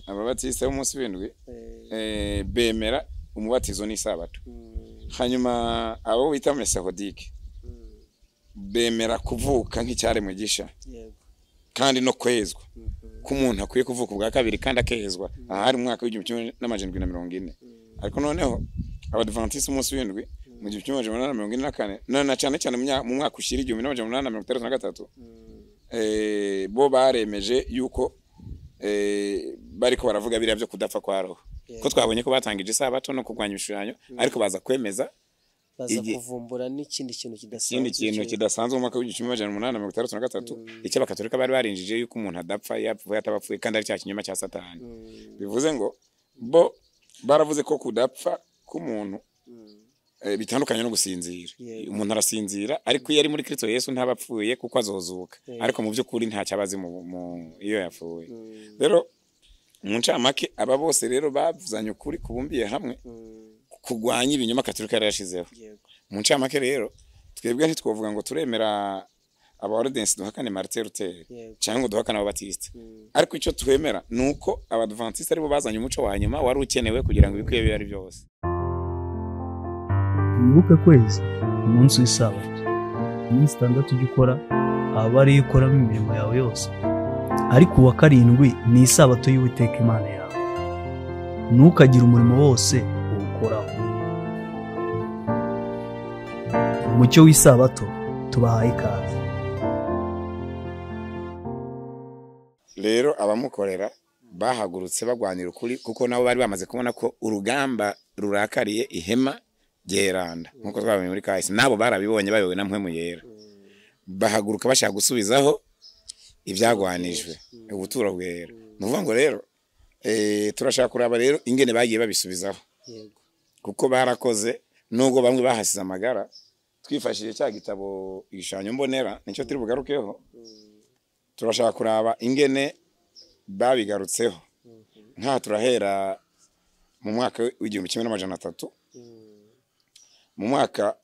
Ababatiste b'umunsi w'indwi bemera umubatizo n'isabato. Hanyuma abo bita Mesahodike bemera kuvuka nk'icyaremwe gisha kandi no kwezwa, ko umuntu akwiye kuvuka ubwa kabiri kandi akezwa. Ahari mu mwaka w'1740. Ariko noneho Abadventiste umunsi w'indwi mu 1844 na cyane cyane mu mwaka ushira 1863, bo baremeje yuko bariko baravuga biriya byo kudapfa kwa roho, ko twabonye ko batangije isabato no kurwanya ibishushanyo, ariko baza kwemeza, baza kuvumbura n'ikindi kintu kidasanzwe, ikindi kintu kidasanzwe mu mwaka w'1863, icyo Abakatolika bari barinjije yuko umuntu adapfa yapfuye atabapfuye, kandi ari cya kinyoma cya Satani. Bivuze ngo bo baravuze ko kudapfa k'umuntu bitandukanye no gusinzira. Umuntu arasinzira, ariko iyo ari muri Kristo Yesu ntabapfuye kuko azozuka, ariko mu by'ukuri nta cyabazi iyo yapfuye. Rero mu ncamake aba bose rero bavuzanye ukuri kubumbiye hamwe kugwanya ibinyoma Katolika yari yashizeho. Mu ncamake rero twebwe ntitwovuga ngo turemera Abaordensi duhakane Martin Luther cyangwa ngo duhakane Ababatiste, ariko icyo twemera nuko Abadventiste aribo bazanye umuco wa nyuma wari ukenewe kugira ngo ibikwiye bibe ari byose. Wibuke kwezi umunsi w'isabato, iminsi 6 ujya ukora, aba ariyo ukoramo imirimo yawe yose, ariko uwa karindwi ni isabato y'Uwiteka Imana yawe, ntukagire umurimo wose uwukoraho. Umucyo w'isabato tubahaye ikaze. Rero abamukorera bahagurutse bagwanira ukuri, kuko nabo bari bamaze kubona ko urugamba rurakariye ihema ryeranda, nkuko twabonye muri kahise, nabo barabibonye bayobowe na Mpwemu Yera, bahaguruka bashaka gusubizaho ibyagwanijwe ubuturo bwera. Nuvuga ngo rero turashaka kuraba rero ingene bagiye babisubizaho, kuko barakoze nubwo bamwe bahasize amagara. Twifashishije cya gitabo Igishushanyo Mbonera, nicyo turi bugarukeho. Turashaka kuraba ingene babigarutseho. Nka turahera mu mwaka w'1300, mu mwaka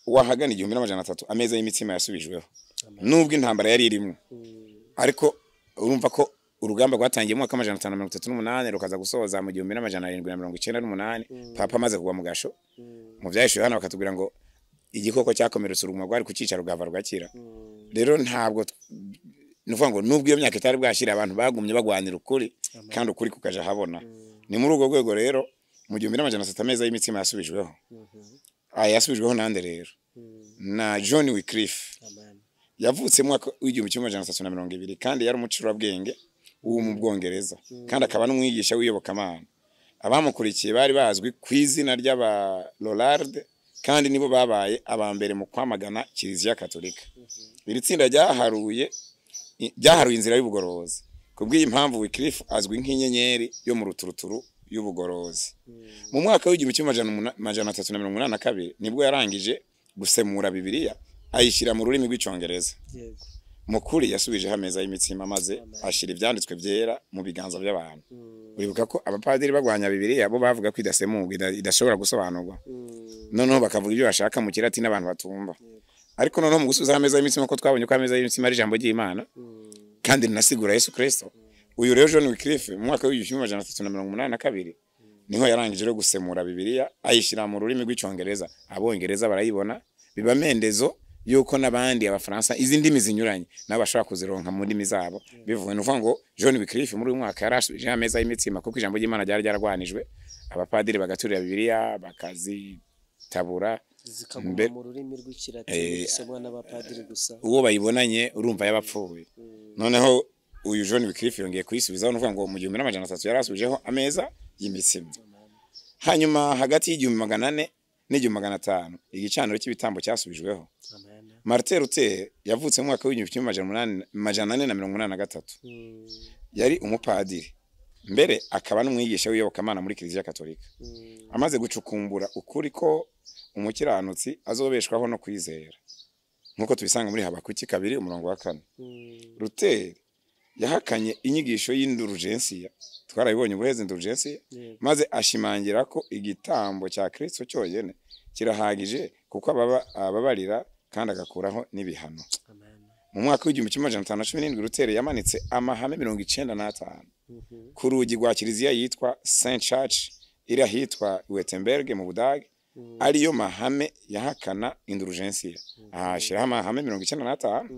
wahagana 1300 ameza y'imitsima yasubijweho, nubwo intambara yari irimo, ariko urumva ko urugamba rwatangiye mu mwaka 538 rukaza gusoza mu 1798, Papa amaze kugwa mu gasho. Mu byahishuwe hano bakatubwira ngo igikoko cyakomeretse uruguma rwari kucica rugava rugakira. Rero ntabwo nuvuga ngo nubwo iyo myaka itari bwashira, abantu bagumye bagwanira ukuri kandi ukuri kukaja habona. Ni muri urwo rwego rero mu 1300 ameza y'imitsima yasubijweho. Aya yasubijweho nande rero? Na John Wycliffe. Yavutse mu mwaka w'1320 kandi yari umucurabwenge w'uwo mu Bwongereza, kandi akaba n'umwigisha w'iyobokamana. Abamukurikiye bari bazwi ku izina ry'aba Lollard, kandi nibo babaye aba mbere mu kwamagana Kiliziya Katolika. Iri tsinda ryaharuye inzira y'ubugorozi. Kubw'iyi mpamvu Wycliffe azwi nk'inyenyeri yo mu ruturuturu y'ubugorozi. Mu mwaka w'1382 nibwo yarangije gusemura Bibiliya ayishyira mu rurimi rw'Icyongereza. Mukuri yasubijeho ameza y'imitsima maze ashyira ibyanditswe byera mu biganza by'abantu. Uribuka ko abapadiri bagwanya Bibiliya bo bavuga ko idasemurwa, idashobora gusobanurwa, noneho bakavuga ibyo bashaka mu kilatini n'abantu batumva. Ariko noneho mu gusubiza ameza y'imitsima, ko twabonye ko ameza y'imitsima ari ijambo ry'Imana kandi rinasigura Yesu Kristo. Uyu rero John Wycliffe mu mwaka w'1382 niho yarangije rero gusemura Bibiliya ayishyira mu rurimi rw'Icyongereza. Abongereza barayibona, biba mendezo yuko n'abandi Abafaransa izi ndimi zinyuranye nabo bashobora kuzironka mu ndimi zabo. Bivuye nuvuga ngo John Wycliffe muri uyu mwaka yarasubije ameza y'imitsima, kuko ijambo ry'Imana ryari ryaragwanijwe, abapadiri bagaturira Bibiliya bakazitabura zikaguma mu rurimi rw'ikilatini gisomwa n'abapadiri gusa, uwo bayibonanye urumva yabapfuye. Noneho uyu John Wycliffe yongeye kuyisubizaho, nuvuga ngo mu 1300 yarasubijeho ameza y'imitsima. Hanyuma hagati y'1400 n'1500 igicaniro cy'ibitambo cyasubijweho. Martin Luther yavutse mu mwaka w'1483, yari umupadiri mbere akaba n'umwigisha w'iyobokamana muri Kiliziya Katolika. Amaze gucukumbura ukuri ko umukiranutsi azobeshwaho no kwizera, nkuko tubisanga muri Habakuki 2:4. Luther yahakanye inyigisho y'indulgensiya, twarabibonye ubuheze indulgensiya, maze ashimangira ko igitambo cya Kristo cyonyine kirahagije kuko ababarira kandi agakuraho n'ibihano. Mu mwaka w'1517 Luther yamanitse amahame 95 ku rugi rwa kiliziya yitwa Saint Church iri ahitwa Wittenberg mu Budage, ariyo mahame yahakana indulgensia. Ahashyiraho amahame 95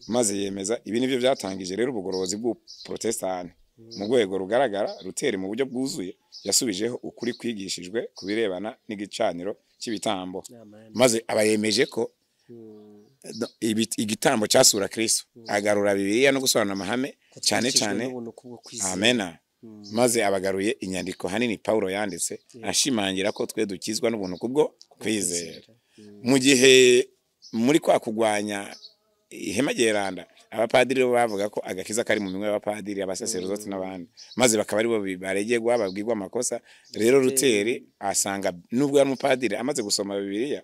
maze yemeza ibi nibyo byatangije rero ubugorozi bw'uprotestani mu rwego rugaragara. Luther mu buryo bwuzuye yasubijeho ukuri kwigishijwe ku birebana n'igicaniro cy'ibitambo, maze aba yemeje ko igitambo cyasura Kristo, agarura Bibiliya no gusobanura amahame cyane cyane. Amena. Maze abagaruye inyandiko hanini Paulo yanditse ashimangira ko twe dukizwa n'ubuntu kubwo kwizera. Mu gihe muri kwa kugwanya ihema ryeranda, abapadiri bo bavuga ko agakiza kari mu minwe y'abapadiri, abasaserodoti n'abandi, maze bakaba aribo baregegwa, babwirwa amakosa. Rero Luther asanga nubwo yari umupadiri, amaze gusoma Bibiliya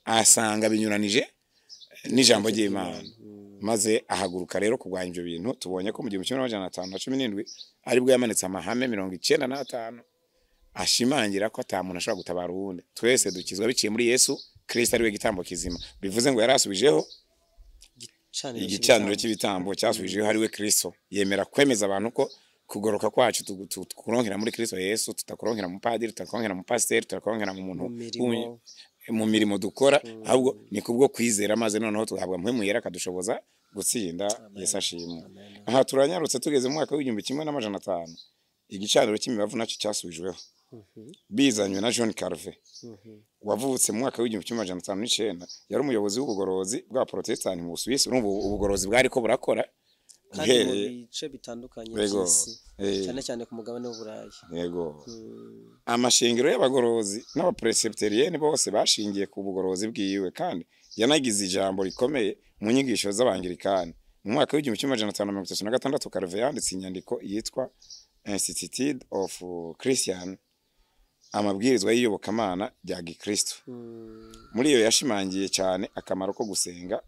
asanga binyuranije n'ijambo ry'Imana, maze ahaguruka rero kurwanya ibyo bintu. Tubonye ko mu 1517 aribwo yamanitse amahame 95 ashimangira ko ata muntu ashobora gutabara uwundi, twese dukizwa biciye muri Yesu Kristo ariwe gitambo kizima. Bivuze ngo yarasubijeho igicaniro cy'ibitambo cyasubijeho ariwe Kristo, yemera kwemeza abantu ko kugoroka kwacu tukuronkera muri Kristo Yesu, tutakuronkera mu padiri, tutakuronkera mu pasiteri, tutakuronkera mu muntu mu mirimo dukora, ahubwo ni kubwo kwizera, maze noneho tugahabwa Mpwemu Yera akadushoboza gutsinda. Yesu ashimwe. Aha turanyarutse tugeze mu mwaka w'1500, igicaniro cy'imibavu nacyo cyasubijweho bizanywe na John Calvin wavutse mu mwaka w'1509, yari umuyobozi w'ubugorozi bwa Protestant mu Busuwisi. Urumva ubugorozi bwari ko burakora kandi mu bice bitandukanye by'isi, cyane cyane ku mugabane w'Uburayi. Yego. Amashengero y'abagorozi n'abapresbyterienne bose bashingiye ku bugorozi bwiwe, kandi yanagize ijambo rikomeye mu nyigisho z'Abangirikani. Mu mwaka w'1536 Calvin yanditse inyandiko yitwa Institute of Christian, amabwirizwa y'iyobokamana rya Gikristo. Muri iyo yashimangiye cyane akamaro ko gusenga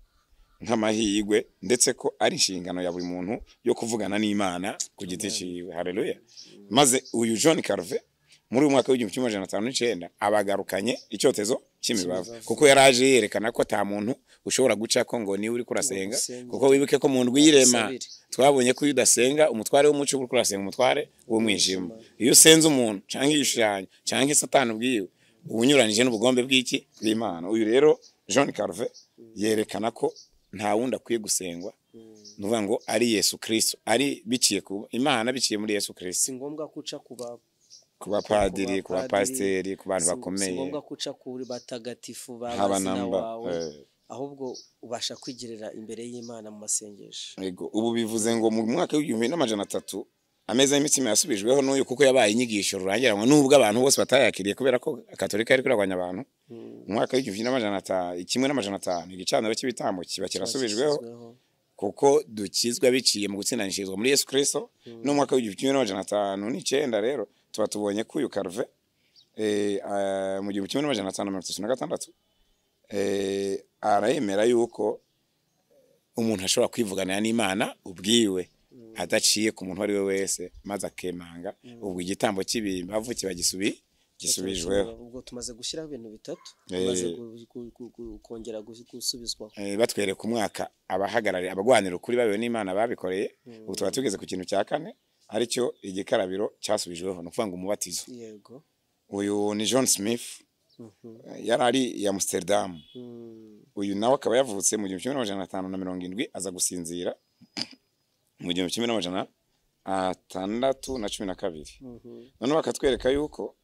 nk'amahirwe, ndetse ko ari inshingano ya buri muntu yo kuvugana n'Imana ku giti ciwe. Haleluya. Maze uyu John Calvin muri uyu mwaka w'1509 abagarukanye icyotezo cy'imibavu, kuko yaraje yerekana ko ata muntu ushobora guca ko ngo niwe uri kurasenga, kuko wibuke ko mu ndwi y'irema twabonye ko iyo udasenga umutware w'umuco uri kurasenga umutware w'umwijima. Iyo usenze umuntu cyangwa igishushanyo cyangwa Satani ubwiwe, ubunyuranije n'ubugombe bw'iki bw'Imana. Uyu rero John Calvin yerekana ko nta wundi akwiye gusengwa, nuvuga ngo ari Yesu Kristo, ari biciye ku Imana, biciye muri Yesu Kristo. Si ngombwa kuca kuba ku bapadiri, ku bapasiteri, ku bantu bakomeye, si ngombwa kuca ku batagatifu b'abazina wawe, ahubwo ubasha kwigirira imbere y'Imana mu masengesho. Yego. Ubu bivuze ngo mu mwaka w'1300 ameza y'imitsima yasubijweho n'uyu, kuko yabaye inyigisho rurangiranwa nubwo abantu bose batayakiriye kubera ko Katolika yari kurwanya abantu. Mu mwaka w'1500 igicaniro cy'ibitambo kiba kirasubijweho, kuko dukizwa biciye mu gutsindanishirizwa muri Yesu Kristo. No mu mwaka w'1509 rero tuba tubonye ko uyu Calvin mu 1536 arayemera yuko umuntu ashobora kwivuganira n'Imana ubwiwe adaciye ku muntu ari we wese, maze akemanga ubwo igitambo cy'ibimbavu kiba gisubijweho. Ubwo tumaze gushyiraho ibintu bitatu, tumaze kongera gusubizwaho. Batwereka umwaka abahagarariye abagwanira ukuri babewe n'Imana babikoreye. Ubu tuba tugeze ku kintu cya kane, aricyo igikarabiro cyasubijweho, ni ukuvuga ngo umubatizo. Yego. Uyu ni John Smith, yari ari i Amsterdam. Uyu nawe akaba yavutse mu 1570, aza gusinzira mu 1612. Noneho bakatwereka yuko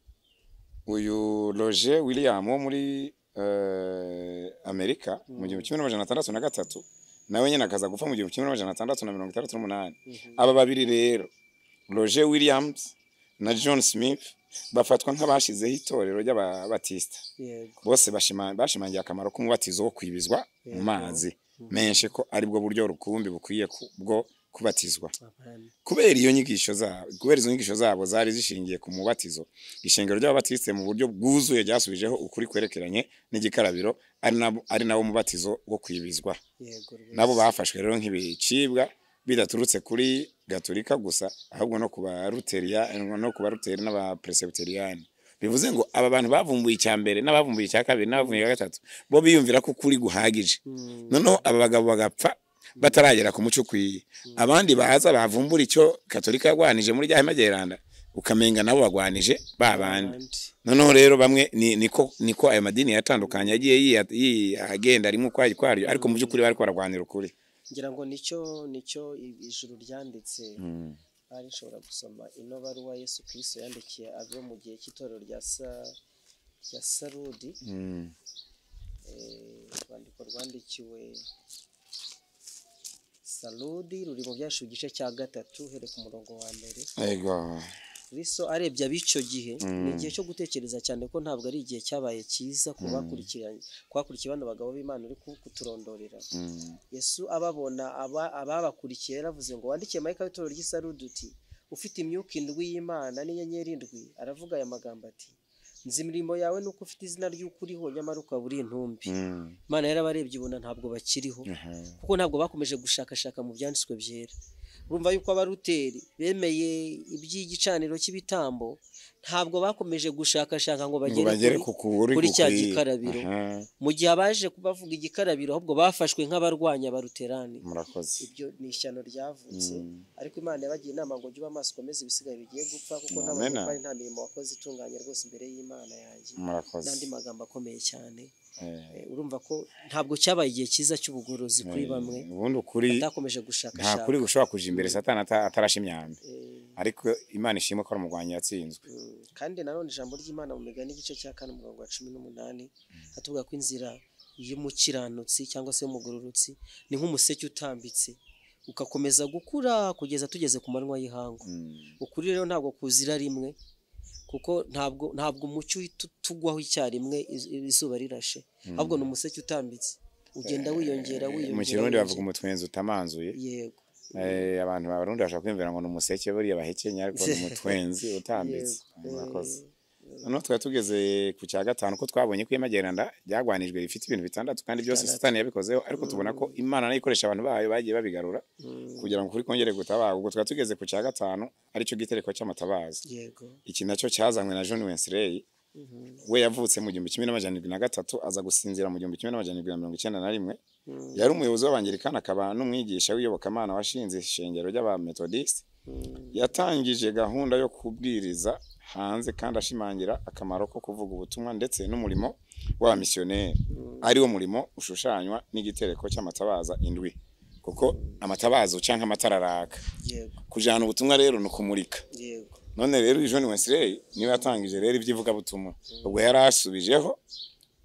uyu Roger William wo muri Amerika mu 1663 nawe nyine akaza gupfa mu 1668. Aba babiri rero, Roger Williams na John Smith, bafatwa nk'abashizeho itorero ry'Ababatista. Bose bashimangiye akamaro k'umubatizo wo kwibizwa mu mazi menshi, ko aribwo buryo rukumbi bukwiye bwo kubatizwa. Kubera iyo nyigisho zabo, kubera izo nyigisho zabo zari zishingiye ku mubatizo, ishengero ry'Ababatiste mu buryo bwuzuye ryasubijeho ukuri kwerekeranye n'igikarabiro, ari nawo mubatizo wo kwibizwa. Nabo bafashwe rero nk'ibicibwa bidaturutse kuri Gatolika gusa, ahubwo no ku Baluteria, no ku Baluteri n'Abapresbyteriani. Bivuze ngo aba bantu bavumbuye icya mbere n'abavumbuye icya kabiri n'abavumbuye icya gatatu, bo biyumvira ko kuri guhagije. Noneho aba bagabo bagapfa Bataragera ku muco ukwiye. Abandi baza bavumbura icyo Katolika yagwanije muri rya hema ryeranda, ukamenga nabo bagwanije ba bandi. Noneho rero bamwe niko ayo madini yatandukanye yagiye agenda rimwe ukwayo kwaryo, ariko mu by'ukuri bariko baragwanira ukuri. Ngira ngo nicyo ijuru ryanditse. Ari nshobora gusoma ino baruwa Yesu Kristo yandikiye abo mu gihe cy'itorero rya Sarudi. Urwandiko rwandikiwe Sarudi ruri mu Byashu igice cya 3 uhereye ku murongo wa 1. Yego. Kristo arebye ab'icyo gihe, ni igihe cyo gutekereza cyane ko ntabwo ari igihe cyabaye cyiza kubakurikiranye kwakurikiye bano bagabo b'Imana uri kuturondorera. Yesu ababona ababakurikiye yaravuze ngo wandikiye marayika w'itorero ry'i Sarudi uti ufite imyuka indwi y'Imana n'inyenyeri indwi, aravuga aya magambo ati nzi imirimo yawe nuko ufite izina ry'ukuriho nyamara ukaba uri intumbi. Imana yarabarebye ibona ntabwo bakiriho, kuko ntabwo bakomeje gushakashaka mu byanditswe byera. Urumva yuko abaruteri bemeye iby'igicaniro cy'ibitambo, ntabwo bakomeje gushakashaka ngo bagere kuri cya gikarabiro. Mu gihe abaje kubavuga igikarabiro ahubwo bafashwe nk'abarwanya abaruterani. Ibyo ni ishyano ryavutse, ariko Imana yabagiye inama ngo jya uba maso ukomeze ibisigaye bigiye gupfa, kuko n'abanyabari nta mirimo wakoze itunganye rwose imbere y'Imana yanjye. N'andi magambo akomeye cyane. Urumva ko ntabwo cyabaye igihe cyiza cy'ubugorozi kuri bamwe, ubundi ukuri batakomeje gushakashaka. Nta kuri gushobora kuja imbere Satani atarasha imyambi, ariko Imana ishimwe ko arumugwanyi yatsinzwe. Kandi nanone ijambo ry'Imana mu Migani igice cya 4 umurongo wa 18 hatuvuga ko inzira y'umukiranutsi cyangwa se y'umugororotsi ni nk'umuseke utambitse ugakomeza gukura kugeza tugeze ku manywa y'ihangu. Ukuri rero ntabwo kuzira rimwe, kuko ntabwo umucyo tugwaho icyarimwe izuba rirashe, ahubwo ni umuseke utambitse ugenda wiyongera wiyongera. Mu Kirundi bavuga umutwenzi utamanzuye. Yego. Abantu b'Abarundi bashaka kwiyumvira ngo ni umuseke buriya bahekenya, ariko ni umutwenzi utambitse. Murakoze. Noneho twari tugeze ku cya 5 ko twabonye ko ihema ryeranda ryagwanijwe rifite ibintu bitandatu kandi byose Satani yabikozeho, ariko tubona ko Imana nayo ikoresha abantu bayo bagiye babigarura kugira ngo kuri kongere gutabaga. Ubwo twari tugeze ku cya 5 aricyo gitereko cy'amatabaza. Yego. Iki nacyo cyazanywe na John Wesley. We yavutse mu 1703 aza gusinzira mu 1791. Yari umuyobozi w'Abangilikani akaba n'umwigisha w'iyobokamana washinze ishengero ry'Abamethodist. Yatangije gahunda yo kubwiriza hanze kandi ashimangira akamaro ko kuvuga ubutumwa ndetse n'umurimo w'abamisiyoneri, ari wo murimo ushushanywa n'igitereko cy'amatabaza indwi, kuko amatabazo canke amatara araka. Yego. Kujana ubutumwa rero no kumurika. Yego. None rero John Wesley niwe yatangije rero ibyivuga butumwa. Ubwo yarasubijeho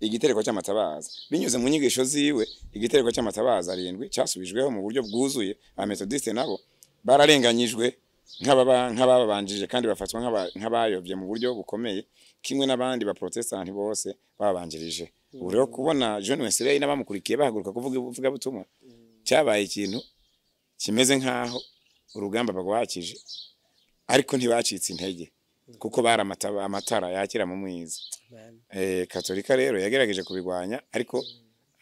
igitereko cy'amatabaza binyuze mu nyigisho ziwe. Igitereko cy'amatabaza arindwi cyasubijweho mu buryo bwuzuye. Abamethodiste nabo bararenganyijwe nk'ababanjije kandi bafatwa nk'abayobye mu buryo bukomeye, kimwe n'abandi ba Protestant bose babanjirije. Ubu rero kubona John Wesley n'abamukurikiye bahaguruka kuvuga ivuga butumwa cyabaye ikintu kimeze nkaho urugamba bagwakije, ariko ntibacitse intege kuko bari amatara yakira mu mwiza. Katolika rero yagerageje kubigwanya, ariko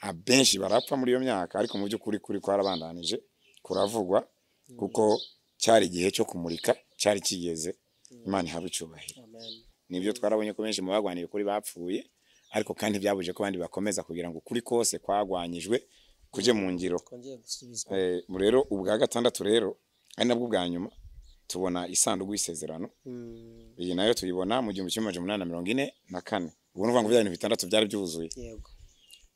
abenshi barapfa muri iyo myaka, ariko mu by'ukuri kuri kwarabandanije kuravugwa, kuko cyari igihe cyo kumurika cyari kigeze. Imana ihabwe icyubahiro. Nibyo twarabonye ko benshi mu bagwaniye kuri bapfuye, ariko kandi byabuje ko abandi bakomeza kugira ngo ukuri kose kwagwanyijwe kuje mu ngiro. Rero ubwa 6 rero ari nabwo bwa nyuma tubona isanduku y'isezerano. Iyi nayo tuyibona mu 1844. Ubwo nuvuga ngo bya bintu bitandatu byari byuzuye. Yego.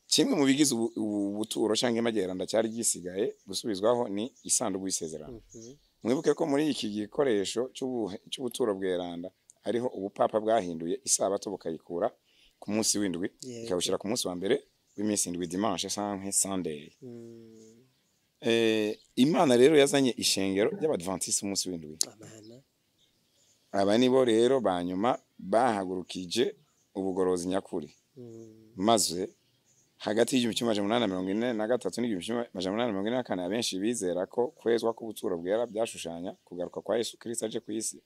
Kimwe mu bigize ubuturo cyangwa imageranda cyari gisigaye gusubizwaho ni isanduku y'isezerano. Mwibuke ko muri iki gikoresho cy'ubuturo bweranda ariho ubupapa bwahinduye isabato bukayikura ku munsi w'indwi ikawushyira ku munsi wa mbere w'iminsi indwi, dimanche canke Sunday. Imana rero yazanye ishengero ry'Abadventiste umunsi w'indwi. Aba nibo rero banyuma bahagurukije ubugorozi nyakuri. Maze hagati y'1843 n'1844 abenshi bizera ko kwezwa k'ubuturo bwera byashushanya kugaruka kwa Yesu Kristo aje ku isi,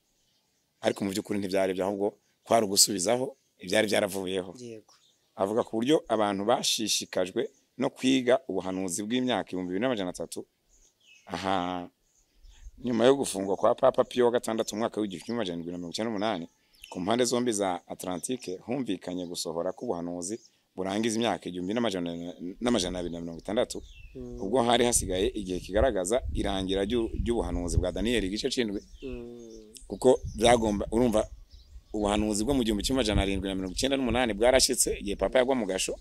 ariko mu by'ukuri ntibyari byo, ahubwo kwari ugusubizaho ibyari byaravuyeho. Yego. Avuga ku buryo abantu bashishikajwe no kwiga ubuhanuzi bw'imyaka 2300. Aha nyuma yo gufungwa kwa Papa Pio wa VI mu mwaka w'1798 ku mpande zombi za Atlantique humvikanye gusohora k'ubuhanuzi burangize imyaka 1260, ubwo hari hasigaye igihe kigaragaza irangira ry'ubuhanuzi bwa Daniel igice c'indwi, kuko byagomba, urumva ubuhanuzi bwo mu 1798 bwarashitse igihe papa yagwa mu gasho,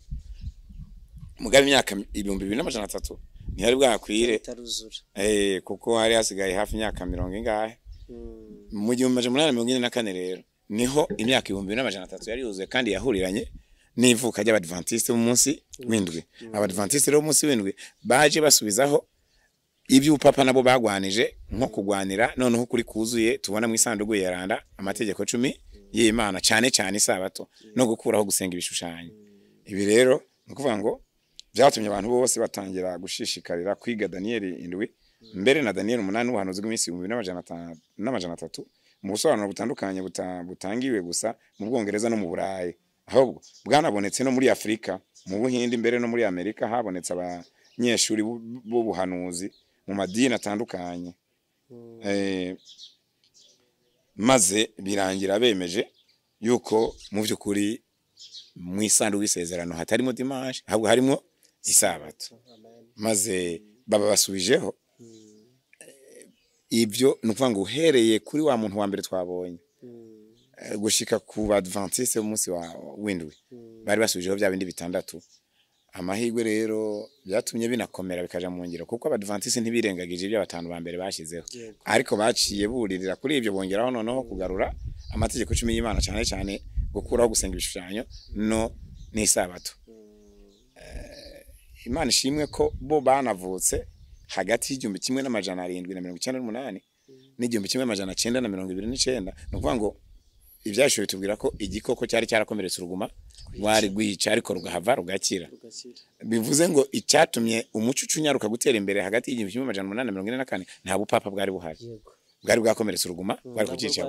mugabe imyaka 2300 ntiyari bwakwire kuko hari hasigaye hafi imyaka 40 ingahe. Mu 1844 rero niho imyaka 2300 yari yuzuye, kandi yahuriranye n'ivuka ry'Abadventiste b'umunsi w'indwi. Abadventiste rero b'umunsi w'indwi baje basubizaho iby'upapa nabo bagwanije, nko kugwanira noneho kuri kuzuye tubona mu isanduku yeranda amategeko 10 y'Imana, cyane cyane isabato no gukuraho gusenga ibishushanyo. Ibi rero ni ukuvuga ngo byatumye abantu bose batangira gushishikarira kwiga Daniel 7 mbere na Daniel 8 ubuhanuzi bw'iminsi 2300 mu busobanuro butandukanye butangiwe gusa mu Bwongereza no mu Burayi, ahubwo bwanabonetse no muri Afrika, mu Buhindi mbere no muri Amerika habonetse abanyeshuri b'ubuhanuzi mu madini atandukanye. Maze birangira bemeje yuko mu by'ukuri mu isanduku y'isezerano hatarimo dimanche, ahubwo harimo isabato. Maze baba basubijeho ibyo, ni ukuvuga ngo uhereye kuri wa muntu wa mbere twabonye gushika ku Badventiste b'umunsi wa w'indwi, bari basubijeho bya bindi bitandatu. Amahirwe rero byatumye binakomera bikaja mu ngiro, kuko Abadventiste ntibirengagije ibyo batanu ba mbere bashizeho, ariko baciye buririra kuri ibyo, bongeraho noneho kugarura amategeko 10 y'Imana, cyane cyane gukuraho gusenga ibishushanyo no n'isabato. Imana ishimwe ko bo banavutse hagati y'igihumbi kimwe n'amajana arindwi na mirongo icyenda n'umunani n'igihumbi kimwe amajana cyenda na mirongo ibiri n'icyenda. Ni ukuvuga ngo ibyashoboye tubwira ko igikoko cyari cyarakomeretse uruguma rwari rwica, ariko rugahava rugakira. Bivuze ngo icyatumye umucucu unyaruka gutera imbere hagati y'igihumbi kimwe amajana umunani na mirongo ine na kane, nta bupapa bwari buhari, bwari bwakomeretse uruguma bwari kucica.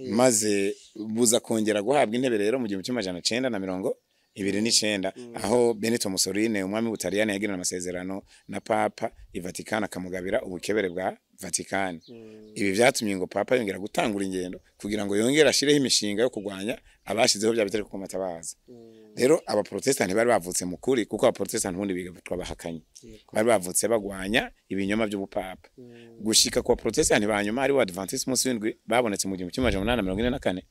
Maze buza kongera guhabwa intebe rero mu 1929, aho Benito Mussolini umwami w'Ubutaliyani yagirana amasezerano na Papa i Vatikani, akamugabira ubukebere bwa Vatikani. Ibi byatumye ngo Papa yongera gutangura ingendo kugira ngo yongere ashireho imishinga yo kurwanya abashizeho bya bitereko ku matabaza. Rero abaprotestanti bari bavutse mu kuri, kuko abaprotestanti ubundi bitwa bahakanye, bari bavutse bagwanya ibinyoma by'ubupapa. Gushika ku baprotestanti ba nyuma ari Adventiste umunsi w'indwi babonetse mu 1844,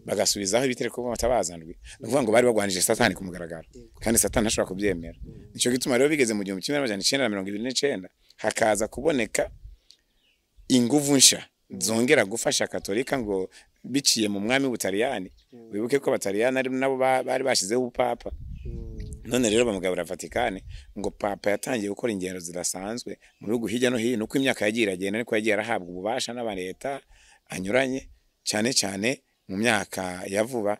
bagasubizaho ibitereko ku matabaza ndwi. Ni ukuvuga ngo bari bagwanije Satani ku mugaragaro, kandi Satani ntashobora kubyemera. Nico gituma rero bigeze mu 1929 hakaza kuboneka inguvu nsha zongera gufasha Katolika ngo biciye mu mwami w'Ubutaliyani. Wibuke ko Abataliyani ari nabo bari bashizeho ubupapa. None rero bamugabura Vatikani, ngo papa yatangiye gukora ingendo zidasanzwe mu bihugu hirya no hino, uko imyaka yagiye iragenda niko yagiye arahabwa ububasha n'abaleta anyuranye, cyane cyane mu myaka ya vuba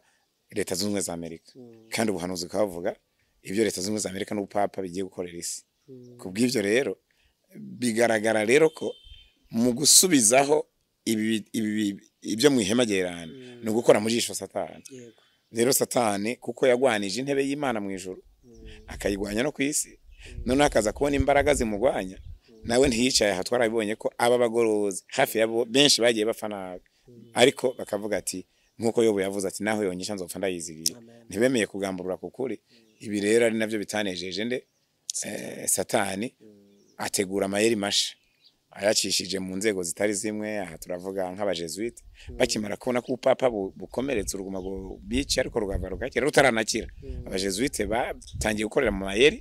Leta Zunze Ubumwe za Amerika. Kandi ubuhanuzi bukavuga ibyo Leta Zunze Ubumwe za Amerika n'ubupapa bigiye gukorera isi. Kubw'ibyo rero bigaragara rero ko mu gusubizaho ibyo mu ihema ryerana ni ugukora mu jisho Satani. Rero Satani kuko yagwanije intebe y'Imana mu ijuru, akayigwanya no ku isi, noneho akaza kubona imbaraga zimugwanya, nawe ntiyicaye aha. Twarabibonye ko aba bagorozi hafi yabo benshi bagiye bapfa nabi, ariko bakavuga ati nkuko Yobu yavuze ati naho yonyisha nzopfa ndayizigiye. Ntibemeye kugamburura ku kuri. Ibi rero ari navyo bitanejeje nde Satani, ategura amayeri masha ayacishije mu nzego zitari zimwe. Aha turavuga nk'abajesuite bakimara kubona ko upapa bukomeretse uruguma bica ariko rugava rugakira rutaranakira, abajesuite batangiye gukorera mu mayeri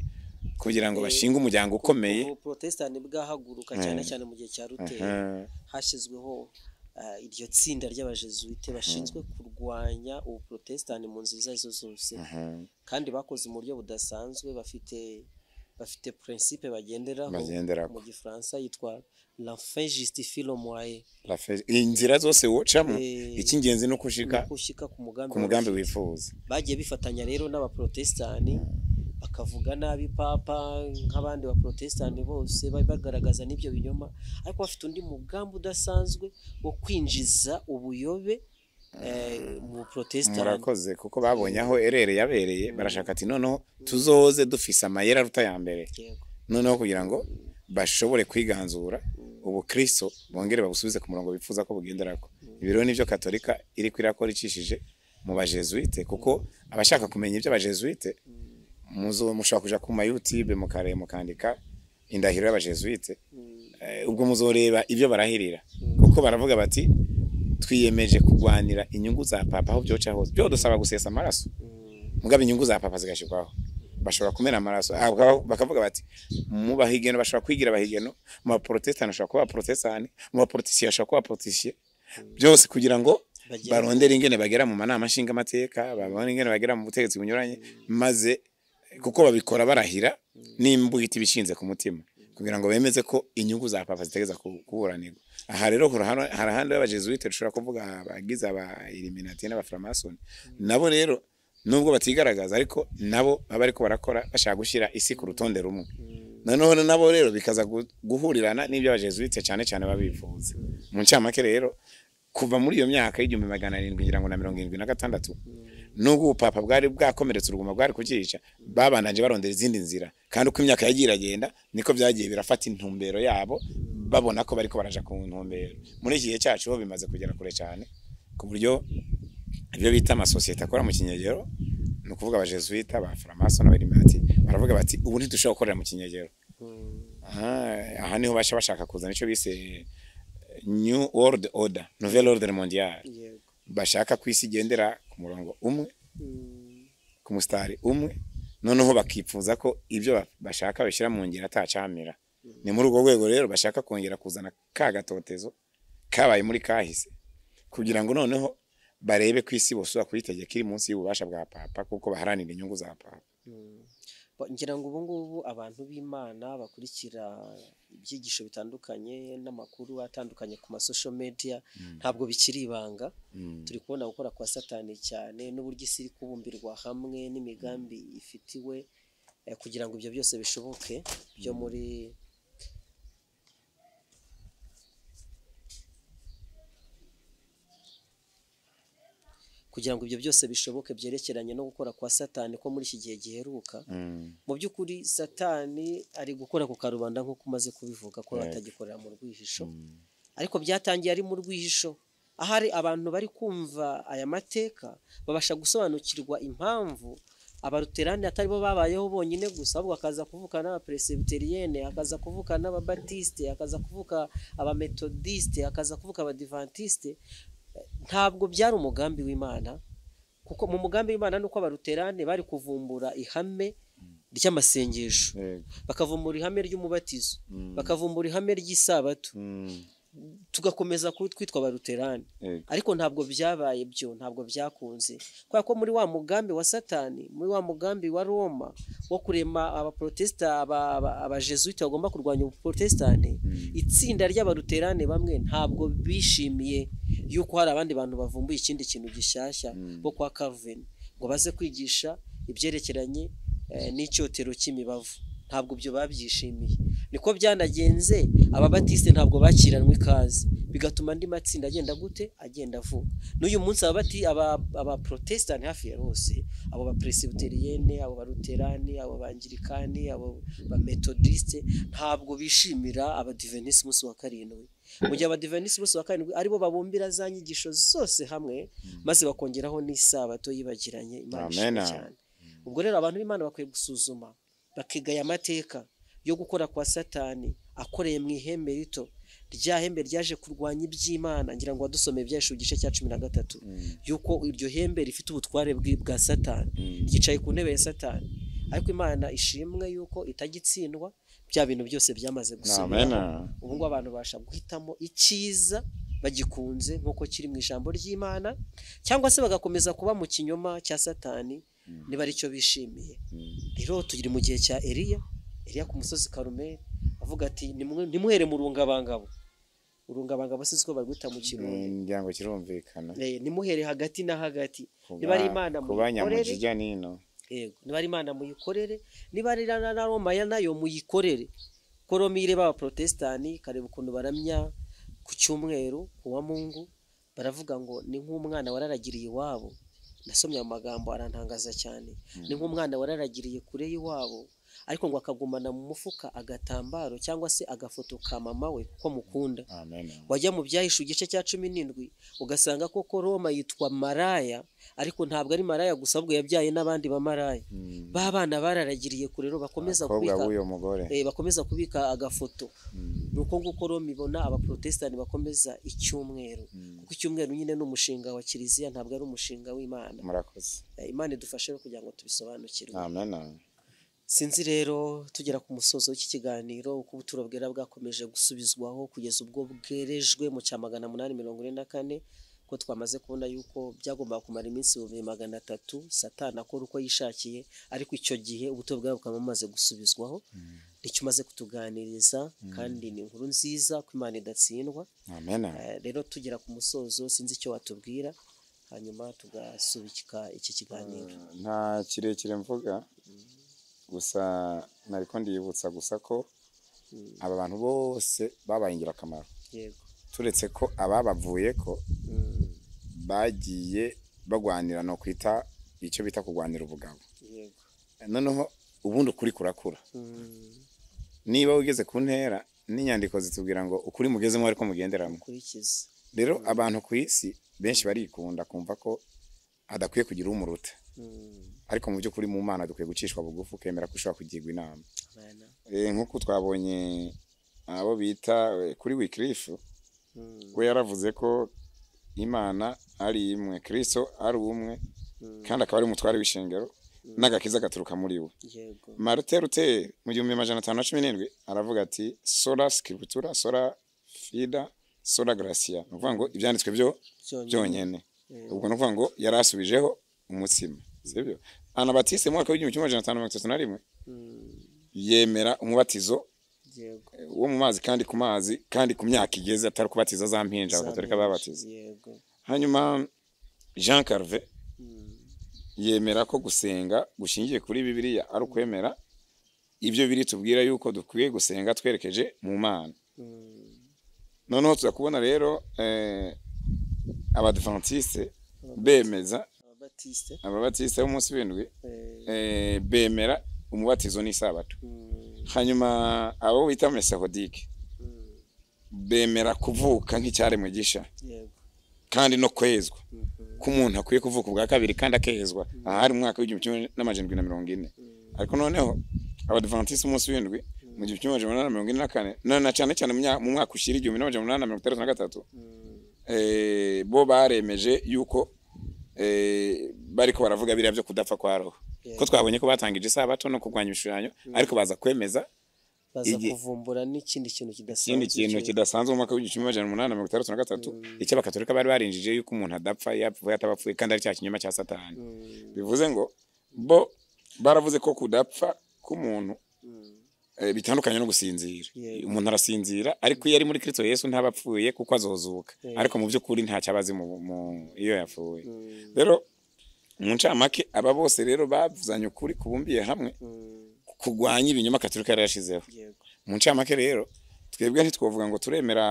kugira ngo bashinge umuryango ukomeye. Ubuprotestani bwahaguruka cyane cyane mu gihe cya Luther, hashyizweho iryo tsinda ry'abajesuite bashinzwe kurwanya ubuprotestani mu nzira izo zose, kandi bakoze mu buryo budasanzwe. Bafite principe bagenderaho mu Gifaransa yitwa la fin justifie le moyen. Inzira zose wocamo, icy'ingenzi no kushika ku mugambi wifuza. Bagiye bifatanya rero n'abaprotestani, bakavuga nabi papa nk'abandi baprotestani bose, bagaragaza n'ibyo binyoma, ariko bafite undi mugambi udasanzwe wo kwinjiza ubuyobe mu protestani. Murakoze, kuko babonye aho erere yabereye, barashaka ati noneho tuzoze dufise amayera aruta ya mbere, noneho kugira ngo bashobore kwiganzura ubukristo, bongere babusubize ku murongo bifuza ko bugenderako. Ibi rero nivyo Katolika iri kwirakora icishije mu bajesuite, kuko abashaka kumenya iby'abajesuite mushobora kuja ku ma YouTube mukare mukandika indahiro y'abajesuite, ubwo muzoreba ibyo barahirira, kuko baravuga bati twiyemeje kurwanira inyungu za papa aho byoca hose, byo dusaba gusesa amaraso mugabo inyungu za papa zigashikwaho, bashobora kumena amaraso. Bakavuga bati mu bahigeno bashobora kwigira abahigeno, mu baprotestani bashobora kuba abaprotestani, mu bapolitisiye bashobora kuba abapolitisiye, byose kugira ngo barondere ingene bagera mu manama nshinga amateka, babone ingene bagera mu butegetsi bunyuranye, maze kuko babikora barahira n'imbugiti bishinze ku mutima kugira ngo bemeze ko inyungu za papa zitegeza kuburanirwa. Aha rero hari ahandi b'abajesuite dushobora kuvuga abagize aba Illuminati n'abaframasoni, nabo rero nubwo batigaragaza ariko nabo baba ariko barakora bashaka gushyira isi ku rutonde rumwe. Noneho nabo rero bikaza guhurirana n'ibyo abajesuite cyane cyane babivuze. Mu ncamake rero kuva muri iyo myaka y'1776 nubwo ubupapa bwari bwakomeretse uruguma bwari kukica, babandanje barondera izindi nzira, kandi uko imyaka yagiye iragenda niko byagiye birafata intumbero yabo, babona ko bariko baraja ku ntumbero. Muri iki gihe cyacu ho bimaze kugera kure cyane, ku buryo ibyo bita amasosiyete akora mu kinyegero, ni ukuvuga abajesuite, abaframason n'abailluminati, baravuga bati ubu ntidushobora gukorera mu kinyegero. Aha niho basha bashaka kuzana icyo bise New World Order, Nouvelle Ordre Mondiale. Bashaka kwisi igendera ku murongo umwe, ku mustari umwe, noneho bakipfuza ko ibyo bashaka bashyira mu ngiro atacamira. Ni muri urwo rwego rero bashaka kongera kuzana ka gatotezo kabaye muri kahise, kugira ngo noneho barebe ku isi bose kuyitegeka iri munsi y'ububasha bwa papa, kuko baharanira inyungu za papa. Ngira ngo ubu ngubu abantu b'Imana bakurikira ibyigisho bitandukanye n'amakuru atandukanye ku ma social media, ntabwo bikiri ibanga. Turi kubona gukora kwa Satani cyane n'uburyo isi iri kubumbirwa hamwe n'imigambi ifitiwe kugira ngo ibyo byose bishoboke byo muri kugira ngo ibyo byose bishoboke byerekeranye no gukora kwa Satani ko muri iki gihe giheruka. Mu by'ukuri Satani ari gukora ku karubanda nk'uko umaze kubivuga ko batagikorera mu rwihisho, ariko byatangiye ari mu rwihisho. Ahari abantu bari kumva aya mateka babasha gusobanukirwa impamvu abaluterani atari bo babayeho bonyine gusa, ahubwo akaza kuvuka n'abapresbyterienne, akaza kuvuka n'ababatiste, akaza kuvuka abamethodiste, akaza kuvuka abadivantiste. Ntabwo byari umugambi w'Imana, kuko mu mugambi w'Imana nuko abaluterane bari kuvumbura ihame ry'amasengesho, bakavumbura ihame ry'umubatizo, bakavumbura ihame ry'isabato, tugakomeza kwitwa abaluterane. Ariko ntabwo byabaye byo, ntabwo byakunze, kubera ko muri wa mugambi wa Satani, muri wa mugambi wa Roma wo kurema abaprotesta, abajesuite bagomba kurwanya ubuprotestane, itsinda ry'abaluterane bamwe ntabwo bishimiye yuko hari abandi bantu bavumbuye ikindi kintu gishyashya bo kwa Calvin ngo baze kwigisha ibyerekeranye n'icyotero cy'imibavu. Ntabwo byo babyishimiye. Niko byanagenze, ababatiste ntabwo bakiranwe ikaze, bigatuma andi matsinda agenda gute, agenda avuka. N'uyu munsi abaprotestani hafi ya bose, abo bapresbyterienne, abo baluterani, abo bangirikani, abo bamethodiste, ntabwo bishimira abadivenisi umunsi wa karindwi. Mu gihe abadivenisi umunsi wa karindwi aribo babumbira za nyigisho zose hamwe, maze bakongeraho n'isabato yibagiranye. Imana ishimwe cyane. Ubwo rero abantu b'Imana bakwiye gusuzuma, bakigaya amateka yo gukora kwa Satani akoreye mu ihembe rito, rya hembe ryaje kurwanya iby'Imana. Ngira ngo wadusomeye ibyahishuriwe igice cya 13 yuko iryo hembe rifite ubutware bwa Satani, ryicaye ku ntebe ya Satani. Ariko Imana ishimwe yuko itagitsindwa, bya bintu byose byamaze gusubira. Ubu ngo abantu basha guhitamo icyiza bagikunze nkuko kiri mu ijambo ry'Imana, cyangwa se bagakomeza kuba mu kinyoma cya Satani niba aricyo bishimiye. Rero tugiri mu gihe cya Eliya, Eliya ku musozi Karumeli avuga ati nimuhere mu rungabangabo. Urungabangabo sinzi ko barwita mu Kirundi, ngira ngo kirumvikana. Nimuhere hagati na hagati, niba ari Imana muyikorere, yego, niba ari Imana muyikorere, niba ari na Roma ya nayo muyikorere. Ko Roma ireba abaprotestani kareba ukuntu baramya ku cyumweru ku wa Mungu, baravuga ngo ni nk'umwana wararagiriye iwabo. Nasomye amagambo arantangaza cyane. Ni nk'umwana wararagiriye kure y'iwabo, Ariko ngo akagumana mu mufuka agatambaro cyangwa se agafoto ka mama we kuko mukunda. Amen. Wajya mu Byahishe igice cya 17 ugasanga koko Roma yitwa maraya, ariko ntabwo ari maraya gusa, ahubwo yabyaye n'abandi bamaraya. Ba bana bararagiriye kure rero bakomeza Abakobwa kubika b'uyo mugore. Bakomeza kubika agafoto. Nuko nguko Roma ibona abaprotestani bakomeza icyumweru, kuko icyumweru nyine ni umushinga wa kiliziya, ntabwo ari umushinga w'Imana. Murakoze. Imana idufashe rero kugira ngo tubisobanukirwe. Amen. Sinzi rero tugera ku musozo w'iki kiganiro, uko ubuturo bwera bwakomeje gusubizwaho kugeza ubwo bwerejwe mu cya 844, ko twamaze kubona yuko byagombaga kumara iminsi 1300 Satani akora uko yishakiye, ariko icyo gihe ubuturo bwera bukaba bumaze gusubizwaho. Icyo umaze kutuganiriza kandi ni inkuru nziza ko Imana idatsindwa. Amen. Rero tugera ku musozo, sinzi icyo watubwira hanyuma tugasubika iki kiganiro. Nta kirekire mvuga, gusa nariko ndibutsa gusa ko aba bantu bose babaye ingirakamaro. Yego. Turetse ko ababavuye ko bagiye bagwanira no kwita icyo bita kugwanira ubugabo. Yego. Noneho ubundi ukuri kurakura. Niba ugeze ku ntera n'inyandiko zitubwira ngo ukuri mugezemo ariko mugenderamo. Ukurikiza. Rero abantu ku isi benshi barikunda kumva ko adakwiye kugira umuruta. Ariko mu by'ukuri mu Mana dukwiye gucishwa bugufi, ukemera ko ushobora kugirwa inama. Nk'uko twabonye abo bita kuri Wycliffe, we yaravuze ko Imana ari imwe, Kristo ari umwe, kandi akaba ari umutware w'ishengero, n'agakiza gaturuka muri we. Yego. Martin Luther mu 1517 aravuga ati sola scriptura, sola fide, sola gratia. Ni ukuvuga ngo ibyanditswe byo byonyene. Ubwo ni ukuvuga ngo yarasubijeho umutsima, sibyo? Anabatiste mu mwaka w'1531 yemera umubatizo Yego. wo mu mazi kandi ku mazi kandi ku myaka igeze, atari kubatiza za mpinja abakatolika babatiza. Yego. Hanyuma Jean Calvin yemera ko gusenga gushingiye kuri Bibiliya ari ukwemera ibyo biri tubwira yuko dukwiye gusenga twerekeje mu Mana. Noneho tuza kubona rero abadventiste bemeza, Ababatiste, ababatiste b'umunsi w'indwi bemera umubatizo n'isabato. Hanyuma abo bita mesahodike bemera kuvuka nk'icyaremwe gisha. Yego. Kandi no kwezwa ko umuntu akwiye kuvuka ubwa kabiri kandi akezwa. Aha hari mu mwaka w'1740. Ariko noneho abadventiste umunsi w'indwi mu 1844 na cyane cyane mu mwaka ushira 1863 bo baremeje yuko bariko baravuga biriya byo kudapfa kwa roho. Ko twabonye ko batangije isabato no kurwanya ibishushanyo, ariko baza kwemeza baza kuvumbura n'ikindi kintu kidasanzwe, ikindi kintu kidasanzwe mu mwaka w'1863, icyo abakatolika bari barinjije yuko umuntu adapfa yapfuye atabapfuye kandi ari cya kinyoma cya Satani. Bivuze ngo bo baravuze ko kudapfa k'umuntu bitandukanye no gusinzira. Umuntu arasinzira ariko iyo ari muri Kristo Yesu ntabapfuye kuko azozuka. Ariko mu by'ukuri nta cyabazi mu iyo yapfuye. Rero mu ncamake aba bose rero bavuzanye ukuri kubumbiye hamwe kugwanya ibinyoma Katolika yarashizeho. Mu ncamake rero twebwe ntitwovuga ngo turemera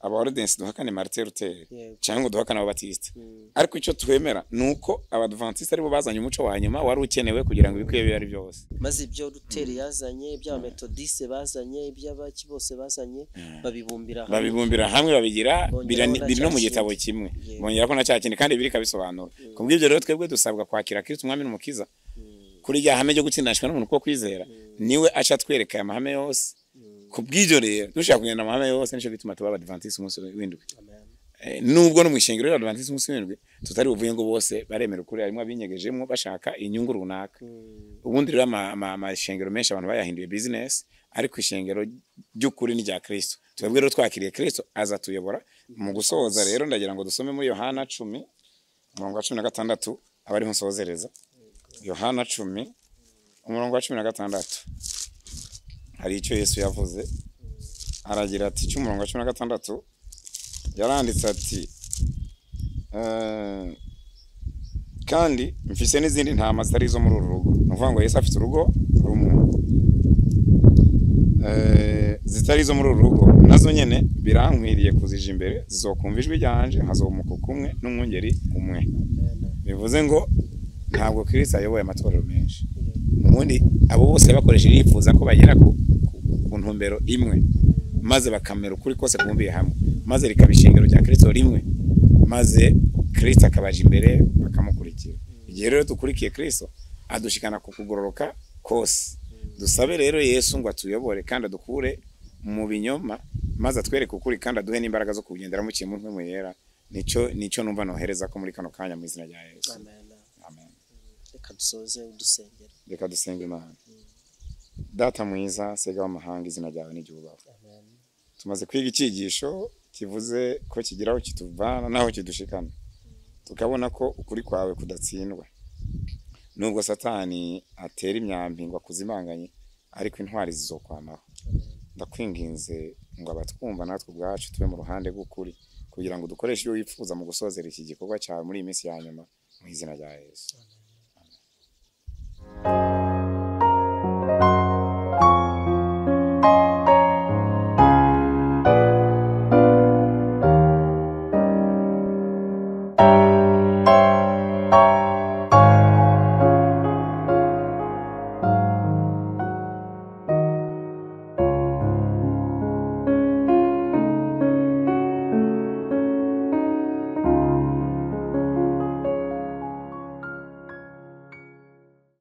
abaordensi duhakane Martin Luther cyangwa ngo duhakane ababatiste. Ariko icyo twemera nuko abadventiste aribo bazanye umuco wa nyuma wari ukenewe kugira ngo ibikwiye bibe ari byose. Maze ibyo Luther yazanye, ibyo abametodiste bazanye, ibyo abaki bose bazanye, babibumbira hamwe. Babibumbira hamwe babigira biri no mu gitabo kimwe. Bongera ko na cya kindi kandi biri kabisobanura. Kubw'ibyo rero twebwe dusabwa kwakira Kristo umwami n'umukiza. Kuri rya hame ryo gutsindashwa n'umuntu ko kwizera, niwe aca twereka aya mahame yose. Kubw'ibyo rero dushaka kugenda amahame yose, nico bituma tuba abadventiste umunsi w'indwi. Nubwo no mu ishengero ry'abadventiste umunsi w'indwi tutari buvuye ngo bose baremera ukuri, harimo abinyegejemo bashaka inyungu runaka. Ubundi rero amashengero menshi abantu bayahinduye business, ariko ishengero ry'ukuri ni rya Kristo. Twebwe rero twakiriye Kristo azatuyobora. Mu gusoza rero ndagira ngo dusome muri Yohana 10 umurongo wa 16 abariho nsozereza. Yohana 10 umurongo wa 16 hari icyo Yesu yavuze, aragira ati cy'umurongo wa 16 yaranditse ati kandi mfise n'izindi ntama zitari izo muri uru rugo. Ni ukuvuga ngo Yesu afite urugo rumwe, zitari izo muri uru rugo nazo nyene birankwiriye kuzija imbere, zizokumva ijwi ryanje, hazomuka kumwe n'umwungeri umwe. Bivuze ngo ntabwo Kristo ayoboye amatorero menshi. Ubundi Abo bose bakoresheje yifuza ko bagera ku ntumbero imwe, maze bakamera ukuri kose kubumbiye hamwe, maze rikaba ishingiro rya Kristo rimwe, maze Kristo akabaja imbere bakamukurikira. Igihe rero dukurikiye Kristo adushikana ku kugororoka kose. Dusabe rero Yesu ngo atuyobore kandi adukure mu binyoma, maze atwereke ukuri kandi aduhe n'imbaraga zo kugendera mu kintu mpwemu yera. Nico numva nohereza ko muri kano kanya mu izina rya Yesu. Amen. Amen. Reka dusoze udusengera. Reka dusenge Imana. Data mwiza, sega w'amahanga, izina ryawe n'iryubahwe. Amen. Tumaze kwiga icyigisho kivuze ko kigiraho kituvana naho kidushikana, tukabona ko ukuri kwawe kudatsindwa. Nubwo Satani atera imyambi ngo akuzimanganye, ariko intwari zizokwamaho. Ndakwinginze ngo abatwumva natwe ubwacu tube mu ruhande rw'ukuri, kugira ngo dukoreshe ibyo wifuza mu gusozera iki gikorwa cyawe muri iyi minsi ya nyuma, mu izina rya Yesu.